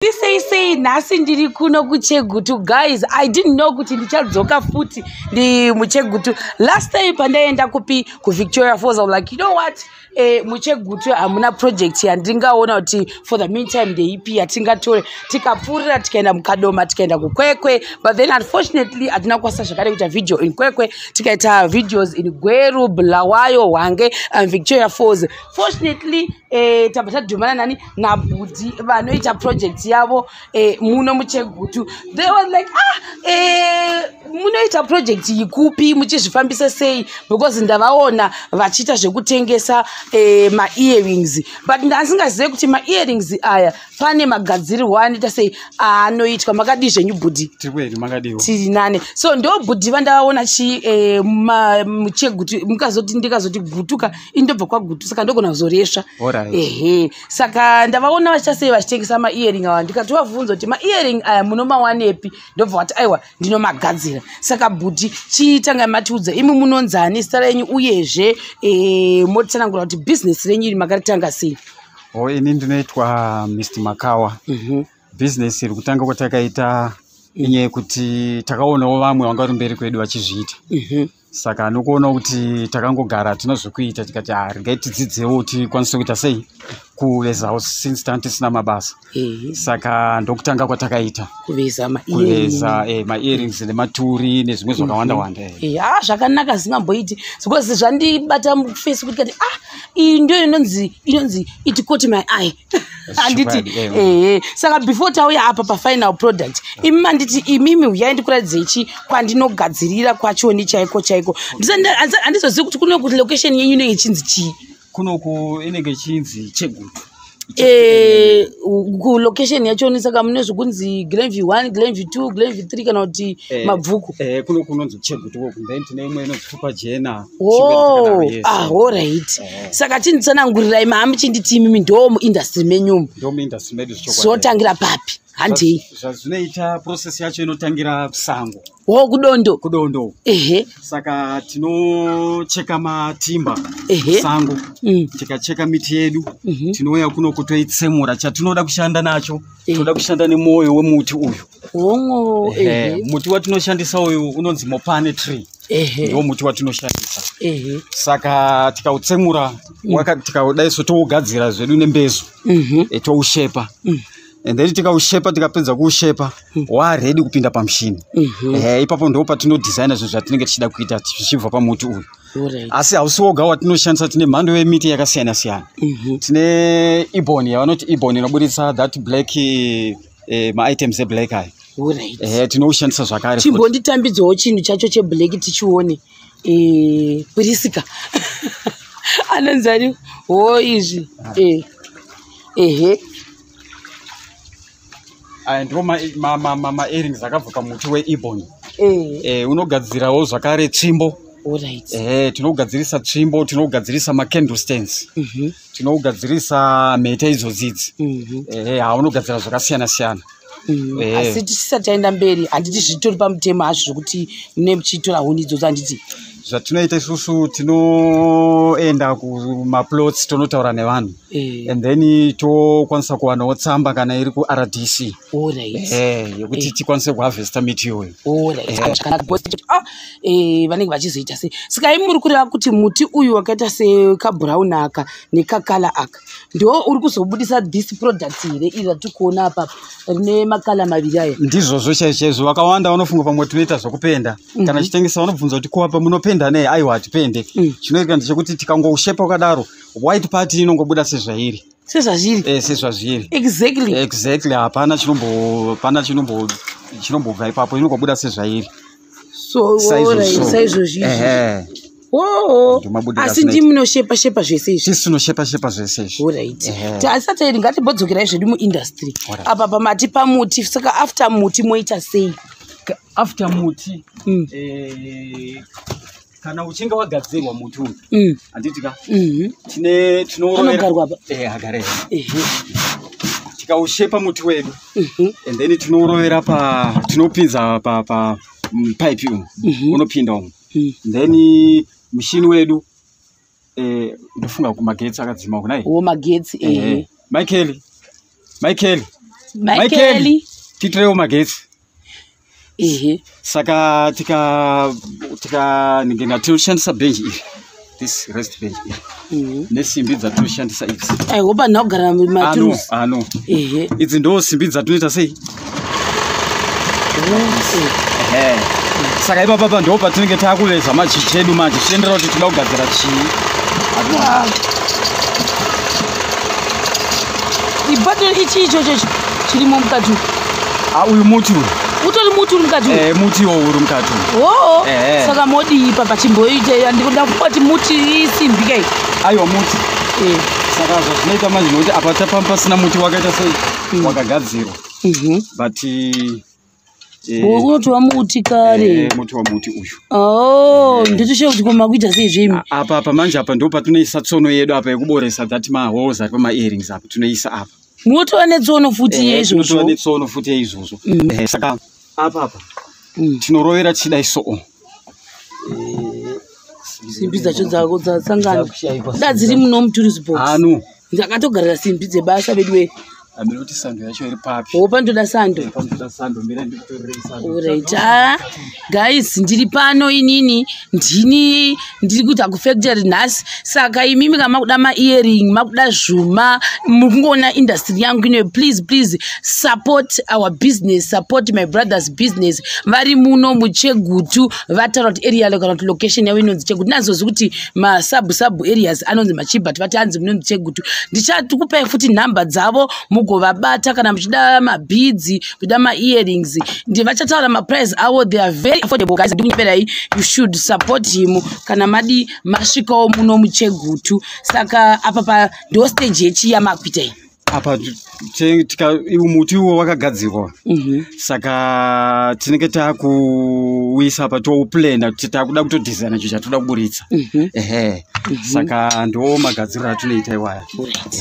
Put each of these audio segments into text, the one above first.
Sei sei, nhasi ndiri kuno kuChegutu. Guys, I didn't know kuti ndichadzoka futi ndi muChegutu. Last time pandaenda kupi, kuVictoria Falls, I'm like, "You know what, muChegutu hamuna project yandingaona kuti for the meantime ndeipi yatingatore." Tikapfuurira, tikaenda muKadoma, tikaenda kuKwekwe, but then unfortunately hatina kukwanisa zvakare kuita video in Kwekwe. Tikaita videos in Gweru, Bulawayo, Hwange and Victoria Falls. Fortunately, tabva tadhumana nani, nabhudhi vanoita project yavo muno muChegutu. They was like, "Ah, munoita project ikupi, muchizvifambisa sei?" Because ndavaona vachiita zvekutengesa maearrings, but ndasingazive kuti maearrings aya pane magadzirirwo anoita sei, aanoitwa. Makadii zvenyu, bhudhi? Tiri kwedu, makadiwa? Tiri nane. So ndo bhudhi vandavaona chi muChegutu. Mukazoti ndikazoti gutuka, indobva kwaGutu, saka ndogona kuzoresva. Ehe, saka ndavaona vachiita sei, vachitengesa maearring aya. Ndikatovabvunza kuti maearring aya munomawanepi, ndobva vati, "Aiwa, ndinomagadzira." Saka bhudhi, chitangai matiudza imi munonzani, zita renyu, uyezve motsanangura kuti bhizinesi renyu iri makaritanga sei. O, ini ndinoitwa Mr Makawa. Bhizinesi iri, kutanga kwatakaita inyaya yekuti takaonawo vamwe vanga vari mberi kwedu vachizviita. Saka nokuona kuti takangogara hatina zvekuita, tikati, "Ha, regai tidzidzewo, tikwanise kuita sei, kuvezawo, since tanga tisina mabasa." Saka ndokutanga kwatakaita. Kuveza? Kuveza maearrings nematuri nezvimwe zvakawanda wanda. Ha, zvakanaka zingamboiti, because zvandibata muface kuti kati, ah, iyi ndio inonzi it caught my eye, handiti? Ehe, saka before tauya apa pafinal product, imi manditi imimi huyai ndikuratidzei chi kwandinogadzirira kwachoni chaiko chaiko. Handizozivi kuti kuno kuti location yenyu inenge ichinzi chii. Kunoku inenge ichinzi Chegutu. Kulocation yachoni, saka mune zvokunzi Glenview 1, Glenview 2, Glenview 3, kana kuti Mabvuku? Kuno kunonzi Chegutu koku, then tine imwe inonzi Pfupajena. Oh, ah, alright. Saka chinditsanangurirai, maamuchinditi imimi ndo muindustry menyumu. Ndo muindustry medu zvichokwadi. Zotangira papi? Handei. Zvazvinoita, process yacho inotangira kusango. Wo, kudondo? Kudondo. Saka tinocheka matimba kusango. Tikacheka miti yedu, tinouya kuno kutoitsemura chatinoda kushanda nacho. Tinoda kushanda nemwoyo wemuti uyu. Hongo. Muti watinoshandisa uyu unonzi mopane tree. Ndo muti watinoshandisa. Saka tikautsemura, tikaudai so, tougadzira zvedu nembezo. Toushepa, and then tikaushepa, tikapedza kuushepa, waready kupinda pamushini. Ipapo ndo patinodhizaina zvinhu zvatinenge tichida kuita zvichibva pamuti uyu. Asi hausi woga watinoshandisa, tine mhando yemiti yakasiyana siyana. Tine ebony, yavanoti ebony, inoburitsa that black, maitems eblack aya. Tinoushandisa zvakare futi. Chimbonditambidzawo chinhu chacho cheblack tichione. Purisika anonzi ani ho izvi? Ehe. Aya ndiwo maearrings akabva pamuti weebony. Unogadzirawo zvakare tsvimbo. Tinogadzirisa tsvimbo, tinogadzirisa macandle stands, tinogadzirisa mhete idzodzidzi. Haunogadzira zvakasiyana siyana. Asi tisati taenda mberi, handiti zvitori pamutemo hazvo zvokuti mune muchitora huni idzodzo, handiti? Zvatinoita isusu, tinoenda kumaplots, tonotaura nevanhu, and then tokwanisa kuwanawo tsamba kana iri kuRDC yekuti tikwanise kuharvesta miti iyoyo. Alright. Zvakanaka, because ah, vanenge vachizoita sei? Saka imi muri kureva kuti muti uyu wakaita sekabrown aka nekakala aka ndo uri kuzobudisa this product here, iri ratiri kuona apa, rine makala maviri aya? Ndizvozvo chaizvo chaizvo. Vakawanda vanofunga pamwe tinoita zvokupenda. Kana chitengesa, vanobvunza kuti, "Kuapa munopenda nei?" Aiwa, hatipende. Chinoitika ndechekuti tikangoushepa wakadaro, white part inongobuda sezvairi. Sezvazviri. Sezvazviri. Exactly. Exactly, hapana chinombo, pana chinombo chinombobva ipapo, inongobuda sezvairi. So Saizvozvo. Alright, saizvozvi izvi. Ehe. Oo. Ndomabudiro Asi azvinoita. ndimunoshepa shepa zvese izvi? Tisu tinoshepa shepa zvese izvi. Alright. Asi tairi, ngatimbodzokerai zvedu muindustry. Alright. Apa pamati pamuti, saka after muti moita sei? After muti, kana uchinge wagadzirwa muti uyu, handiti ka, tine tinorovera. Panogarwa apa? Agare. Tikaushepa muti wedu, and then tinourovera pa, tinopinza pa pipe umu. Unopinda umu. Then mushini wedu, ndofunga kumagetsi akadzima kunai. Wo, magetsi, ehe. Michael, Michael. Michael tiitirewo magetsi. Ehe. Saka tika tika ningena tinoshandisa bench iri, this rest bench iri, nesimbi dzatinoshandisa idzi. I hope handina kugara Ano maturusi. Ano. Ehe. Idzi ndo simbi dzatinoita sei. Ehe. Saka ipapapa ndo patinenge taakuveza machichi edu manje, tichiendera kuti tinoda kugadzira chii. Hatino- Ibato ichi ichocho chirimo mukati umu. Ah, uyu muti uyu. Utori muti uri mukati umu? Eh, muti iwo uri mukati uyu. Oo. Ehe. Saka modii papa? Chimboite, ndikuda kuti muti isimbi kai. Aiwa, muti. Saka zvazvinoita manje, nokuti apa tapamba pasina muti wakaita sei, wakagadzirwa, but Unotova muti kare. Muti wamuti uyu. Oh, ndotoshaye kuti komakuita sei zvemi. Apa manje, apa ndo patinoisa tsono yedu apa yekuboresa that maholes ari pamaearrings apa, tinoisa apa. Munotova netsono futi Tinotova yeizvozvo? netsono futi yeizvozvo. Saka apa tinorovera tichidai so. Simbi dzacho dzako dzasangana. Dzakushayikwa. Da dziri muno mutourist box. Ano. Ndakatogarira simbi dzebasa vedu we. Amene kuti sando yacho iri papi? Ho, panotoda sando. Panotoda sando, mira ndikutorerei sando. Alright. Ah, guys, ndiri pano inini, ndini ndiri kuita kufactory nhasi. Saka imimi kana makuda maearring, makuda zvuma, muri kungoona industry yangu inoyo, please, please support our business, support my brother's business. Vari muno muChegutu, vataura kuti area kana kuti location yavo inonzi Chegutu. Nazozi kuti masub sub areas anonzi machi, but vati hanzi munonzi Chegutu. Ndichatukupai futi nhamba dzavo mugovabata kana muchida mabeads, muchida maearrings. Ndi vachataura maprice avo, they are very affordable, guys. Ndikunyeperai, you should support him kana madi masvikawo muno muChegutu. Saka apa pa ndo stage yechi yamakuita iyi? Apa iwu muti uwo wakagadzirwa. Saka tinenge takuuisa apa, touplana kuti takuda kutodhizaina chinhu chatoda kuburitsa. Ehe, saka ndo magadziriro atinoita iwaya.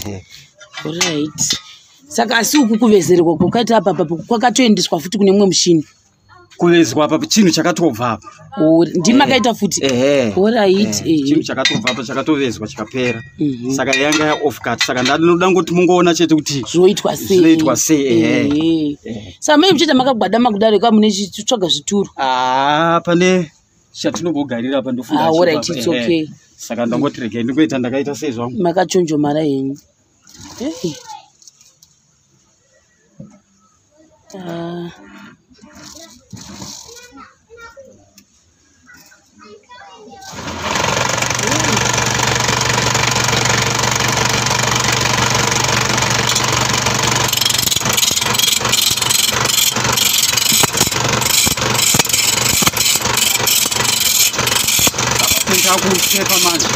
Ehe. Alright. Saka asi uku kuvezerwa kwakaita apa papo kwakatoendeswa futi kune mumwe mushini? Kuvezwa apa chinhu chakatobva apa. Ndimakaita futi? Ehe. Alright. Chinhu chakatobva apa, chakatovezwa chikapera. Saka yanga yaoff cut, saka ndanoda ngoti mungoona chete kuti Zvoitwa sei. Zvinoitwa sei, ehe. Ehe. Ehe. Saka mai muchiita makagwadama kudaro ka, mune chitsvaga zvituru? Ah, pane chatinombogarira apa, ndofunga. Ah, alright, chipo apa, it's ehe. okay. Saka ndangoti regai ndingoita ndakaita sei zvangu. Makachonjomara henyu. Hey. Ah. Takushepa manje.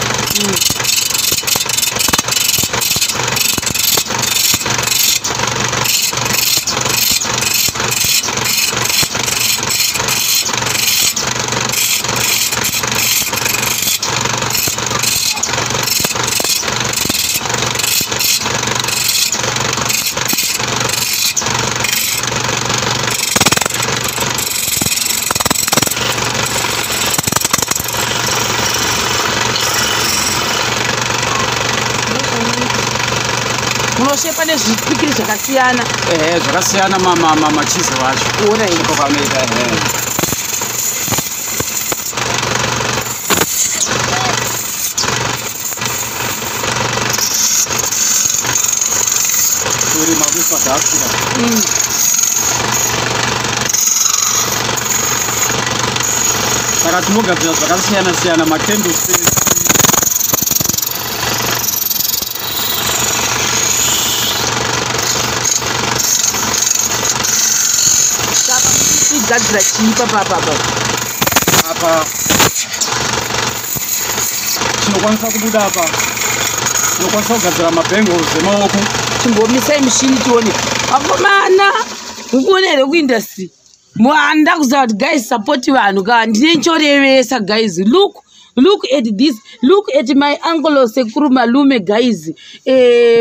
Munoshepa nezvipikiri zvakasiyana? Ehe, zvakasiyana, machizi vacho. Alright. Ndipo panoita, ehe. Kurima kuSouth Africa. Saka tinogadzira zvakasiyana siyana, macandlesticks. Saka muchigadzira chii papapapa? Apa tinokwanisa kubuda apa, tinokwanisa kugadzira mabangles emaoko. Chimbomisai mushini tione. Vakomana, mukuona here kuindustry? Mwanda kuziva kuti guys, support vanhu ka, ndine chorevesa. Guys, look, look at this, look at my uncle, sekuru malume, guys,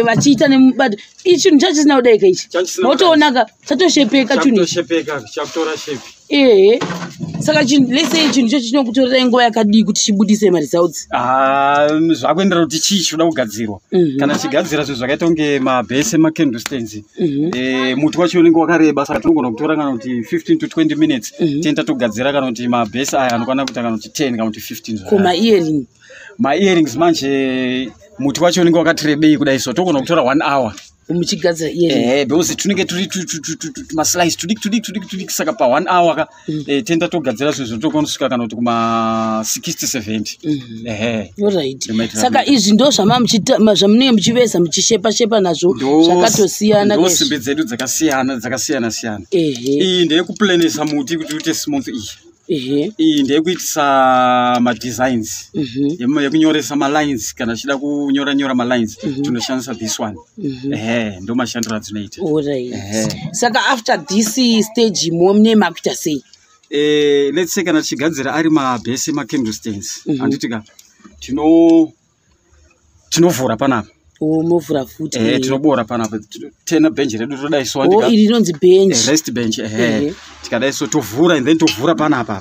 vachiita nemubato. Ichi chinhu chachisina kudai ka ichi. Chachisina kudai. Motoonaka chatoshepeka chinhu ichi. Chakutoshepeka, chakutora shape. Ehe. Saka chinhu, let's say chinhu ichocho chinokutorerai nguva yakadii kuti chibudise maresults? Ah, zvakuenderana kuti chii chinoda kugadzirwa. Kana tichigadzira zvinhu zvakaita kunge mabase emacandle stands, muti wacho unenge wakareba, saka tinogona kutora kana kuti 15 to 20 minutes. Tenda togadzira kana kuti mabase aya anokwana kuita kana kuti 10 kana kuti 15 Ko zvakare. Maearring? Maearrings manje, muti wacho unenge wakati rebei kudai, so togona kutora one hour Muchigadzira earring? Because tunenge turi tumaslice tudiki tudiki tudiki tudiki, saka pa one hour ka tenda togadzira zvinhu zvinotokona kusvika kana kuti kuma 60 70. Ehe. Alright. Ndomaitira Saka izvi ndo zvamunenge muchiveza, muchishepa shepa nazvo zvakatosiyana. Ndo simbi dzedu dzakasiyana dzakasiyana siyana. Iyi ndeyekuplanisa muti kuti uite smooth iyi. Iyi ndeyekuitisa madesigns, yekunyoresa malines. Kana tichida kunyora nyora malines, tinoshandisa this one. Ehe, ndo mashandiro adzinoita. Alright. Ehe. Saka after this stage mune makuita sei? Let's say kana tichigadzira ari mabase emacandle stands, handiti ka, tinovhura panapa. O, movhura futi? Tinobora panapa, tena bench redu todai so. O, iri rinonzi bench? Rest bench, ehe. Tikadai so, tovhura and then tovhura panapa.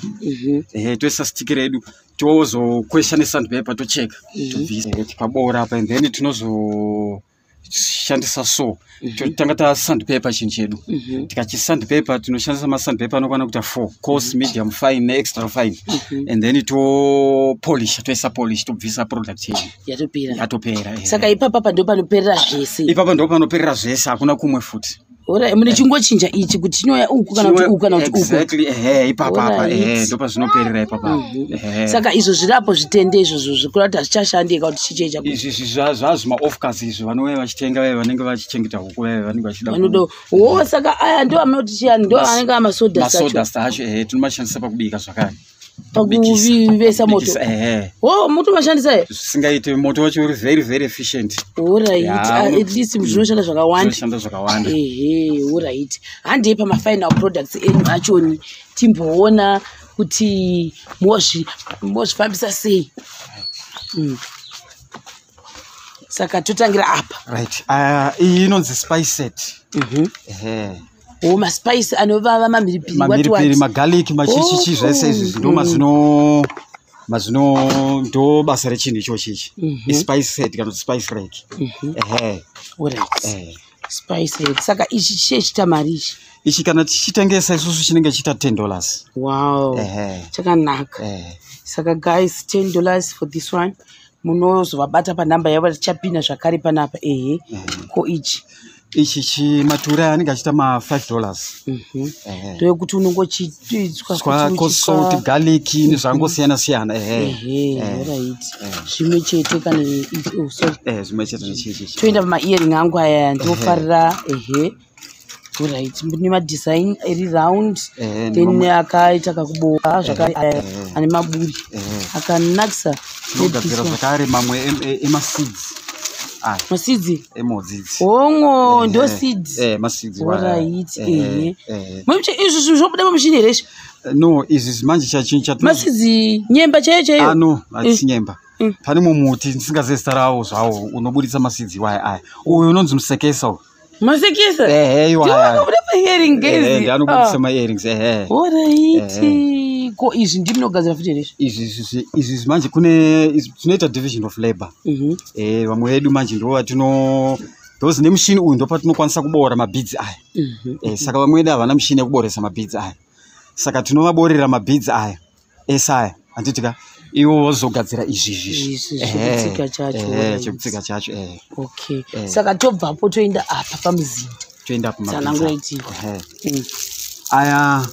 Ehe, toisa stick redu, tozokwesha nesandpaper, tocheka, tobvisa. Tikabora apa and then tinozoshandisa so, totanga tasandpaper chinhu chedu. Tikachisandpaper, tinoshandisa masandpaper anokwana kuita four: coarse, medium, fine neextra fine. And then topolisha, toisa polish, tobvisa product yedu. Yatopera? Yatopera, ehe. Saka ipapa ndo panoperera zvese? Ipapa ndo panoperera zvese, hakuna kumwe futi. Alright, mune chingochinja ichi kuti chinouya uku kana kuti uku kana kuti uku? Exactly, ehe, ipapa apa. Alright. Ehe, ndo pazvinoperera ipapa, ehe. Saka izvo zvirapo zvitende izvozvo zvikura kuti hazvichashandi ka, kuti chichecha? Izvi zvazvimaofcas izvi, vanouya vachitenga vaya vanenge vachichengeta huku, vaya vanenge vachida Vanodo wo. Saka aya ndo amunoti chiyani, ndo anenge amasawdust acho? Masawdust acho, ehe, tinomashandisa pakubika zvakare. Pakuvesa moto? Kubikisa, ehe. O, mutomashandisa here? Zvisingaiti, moto wacho uri very very efficient. Alright. Ya, At least zvinoshanda zvakawanda. Zvinoshanda zvakawanda. Ehe, alright, handei pamafinal products enyu achoni, timboona kuti mozvifambisa sei. Saka totangira apa. Right, iyi inonzi spice set. Ehe. O, maspice anovava, mamhiripiri. Mamhiripiri, magarlic, machichichi, zvese izvi ndo mazvino, ndo basa rechinhu ichochi ichi. Ispice set kana kuti spice rack, ehe. Alright. Ehe. Spice rack. Saka ichi chichechita mari ichi? Ichi kana tichitengesa isusu chinenge chiita $10. Wow. Ehe. Chakanaka. Ehe. Saka guys, $10 for this one. Munozovabata panhamba yavo tichapinda zvakare panapa. Ehe, ko ichi? Ichi chimatura aya anenge achiita ma$5. Ehe. Ndoyekuti unongochitswa? Salt, garlic nezvangosiyana siyana, ehe. Ehe, alright, zvimwe chete kana oh, sorry. Ehe, zvimwe chete nechichi. Toenda pamaearring angu aya, ndinofarira. Ehe, alright, nemadesign iri round. Ehe, Then akaita kakuboka zvakare, aya ane maburi akanakisa. Tinogadzira zvakare mamwe emaseeds aya. Maseeds? Emhodzi idzi. Hongo, ndo seeds. Maseeds. Alright, ehe. Muchi izvi zvinhu zvobuda pamuchini here izvi? No, izvi manje chachinhu chatino Maseeds, nyemba chaiyo chaiyo? Ah, no, hatisi nyemba. Pane mumwe muti ndisingazivi zita rawo zvawo unoburitsa maseeds iwaya aya. Uyu unonzi musekesa uyu. Masekesa? Ehe, iwaya. Ndinobuda paearring? Ehe, ndianobudisa maearrings, ehe. Alright, ko izvi ndimunogadzira futi here izvi? Izvi manje kune tinoita division of labor. Vamwe vedu manje ndo vatino, because nemushini uyu ndopatinokwanisa kuboora mabeads aya. Saka vamwe vedu havana mushini yekubooresa mabeads aya, saka tinovaborera mabeads aya ese aya, handiti ka, ivo vozogadzira izvi izvi. Izvi chekutsika chacho, alright. Chekutsika chacho, ehe. Okay, saka tobvapo toenda apa pamuzinda. Toenda apa mabeads Tsanangura aya. iti. Ehe. Aya,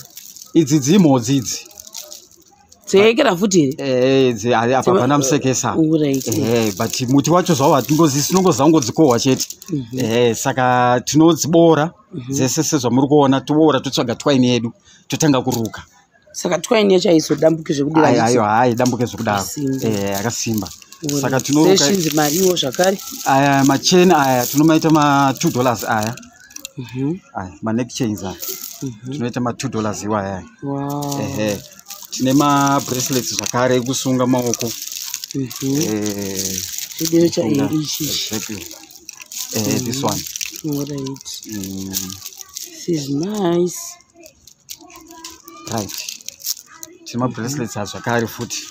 idzi dzimhodzi idzi. Dzeyekera futi here? Idzi apa pana musekesa. Alright. Ehe, but muti wacho zvawo hatingozivi, tinongoziva kungodzikohwa chete. Ehe, saka tinodzibora dzese sezvamuri kuona, toboora, totsvaga twine yedu, totanga kuruka. Saka twine yacho haizodambuki zvekudira? Ai, aiwa, haidambuke zvekudaro. Akasimba. Ehe, akasimba. Saka tinoruka. Seshinzi mariwo zvakare. Aya macheni aya tinomaita ma$2 aya. Aya maneck chains aya tinoita ma$2 iwaya. Ehe, tine mabracelets zvakare ekusunga maoko. Chidero cha kusunga. ichi? Exactly. This one. Alright, this is nice. Right. Tine mabracelets azvakare futi.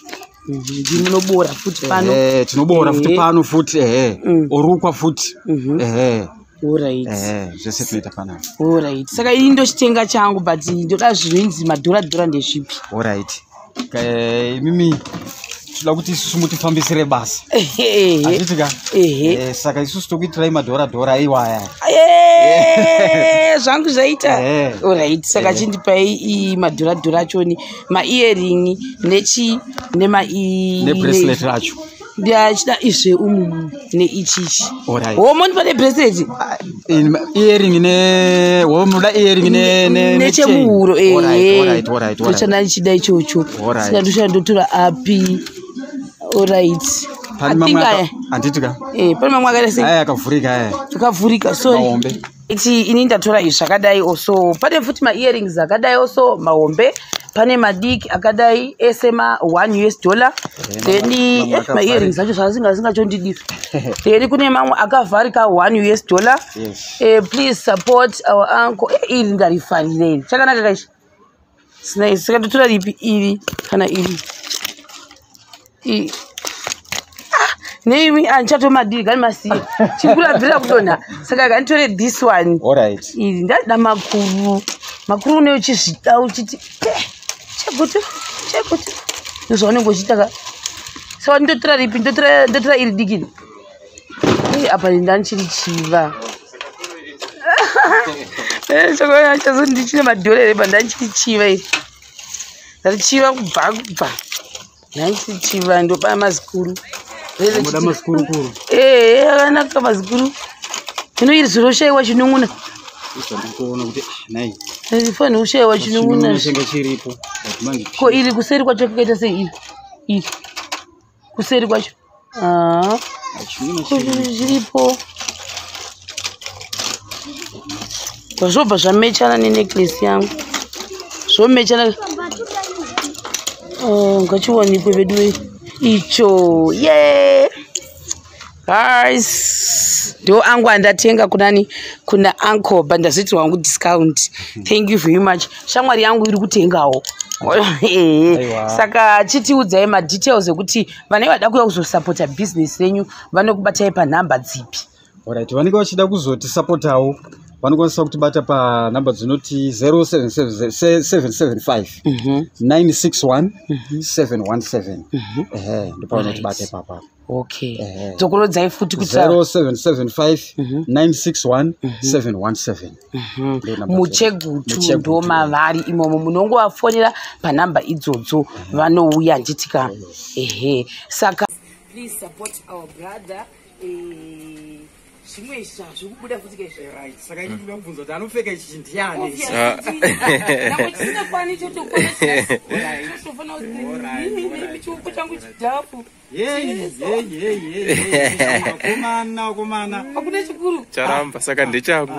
Ndinobora futi pano. Tinobora futi pano futi, ehe. Orukwa futi. Ehe. Alright. Zvese tinoita panapa. Alright. Saka ini ndochitenga changu, but ndoda zvinonzi madhora dhora ndezvipi? Alright. Imimi toda kuti isusu mutifambisire basa. Handiti ka? Saka isusu tokuitirai madhora dhora iwaya. Zvangu zvaita. Alright. Saka chindipai madhora dhora achoni, maearring nechi nema nebracelet racho. Ndiachida izve umu neichichi. Homo ndipa nebracelet. Earring ne munoda earring ne nechemuhuro. Alright. Ndochana ndichida ichocho. Saka ndochana ndotora api. Alright. Pane mamwe handiti ka? Pane mamwe akaita sei? Aya akavhurika aya. Akavhurika, sorry. Iti ini ndatora izvi zvakadai also. Pane futi maearrings akadai also mahombe. Pane madiki akadai ese ma $1. Then maearrings acho zvasingachondidisi. Then kune mamwe akavharika $1. Yes. Please support our uncle. Iri ndarifarira iri. Chakanaka kaichi. Sina saka ndotora ripi iri kana iri. Neimi andichatomadiri gani masiye. Chikurabvira kudonha. Saka nganditore this one. Alright. Iri ndada makuru. Makuru une uchizvida uchiti Chegutu, Chegutu. Ndozvaunenge uchiita ka. Saka ndotora ripi? Ndotora iri diki. Apa ndandichiri chiva. Saka chazo ndichine madhora here pa ndandichiri chiva iri. Ndarichiva kubva. Ndandichiri chiva ndobaya mazikuru. Muda mazikurukuru. Akanaka mazikuru. Hino iri zviroshayiwa chinun'una. Ndikuona kuti nai. Fanira kushayiwa chinun'una. Chinenge chiripo. Ko iri kuseri kwacho kakaita sei iri? Iri. Kuseri kwacho. Zviripo. Zvobva zvamechana nenecklace yangu. Zvomechana. Ngachiwanikwe vedu icho. Yeah. Guys, ndo angu andatenga kunani kuna uncle, but ndazoitirwa hangu discount. Thank you very much. Shamwari yangu iri kutengawo. Saka chitiudzai madetails ekuti vanenge vada kuuya kuzosapota business renyu vanokubatai panhamba dzipi? Alright, vanenge vachida kuzotisapotawo vanokwanisa kutibata panhamba dzinoti 07775 961 717. Ndopavanotibata ipapa. Okay. Dzokorodzai futi kuti 0775 961 717. Muchegutu ndo mavari imomo, munongovafonera panhamba idzodzo vanouya handitika. Saka please support our brother. Zvimwe zvazvikubuda futi kaizvi. Right. Saka ini ndinoda kubvunza kuti anopfeka ichi ndiani? Chisingakwani chotokwana chitofanira kuti chioko changu chidhafu. Komana, komana. Hakuna chikuru. Charamba saka ndechangu.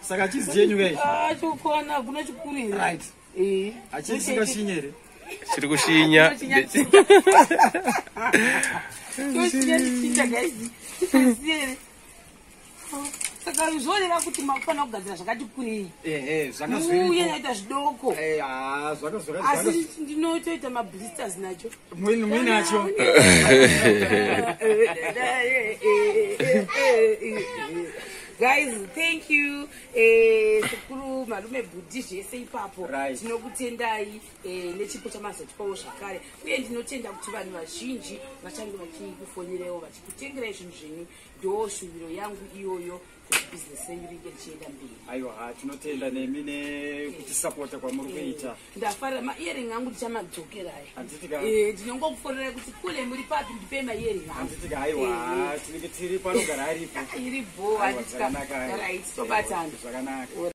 Saka chizi chenyu kai? Chokwana hakuna chikuru here. Right. Hachisika shinyere. Chiri kushinya. Chochinja guys. Saka zvoreva kuti makufanira kugadzira zvakati kurei. Uye naita zvidoko. Asi ndinotoita mablisters nacho. Muinacho. Guys, thank you. Sekuru malume bhudhi zvese ipapo. Tinokutendai nechipo chamazotipawo zvakare. Uye ndinotenda kuti vanhu vazhinji vachange vachikufonirewo vachikutengerai zvinhu zvenyu. Ndo shuviro yangu iyoyo kuti business renyu ringe richienda mberi. Aiwa, tinotenda nemi nekutisapota kwamuri kuita. Ndafarira maearring angu ndichamadzokera aya. Ndinongokufonerai kuti kule muri papi ndipei maearring angu. Handitika, aiwa, tinenge tiri panogara aripo. Iri bho, handitika. Right, tobatana. Zvakanaka.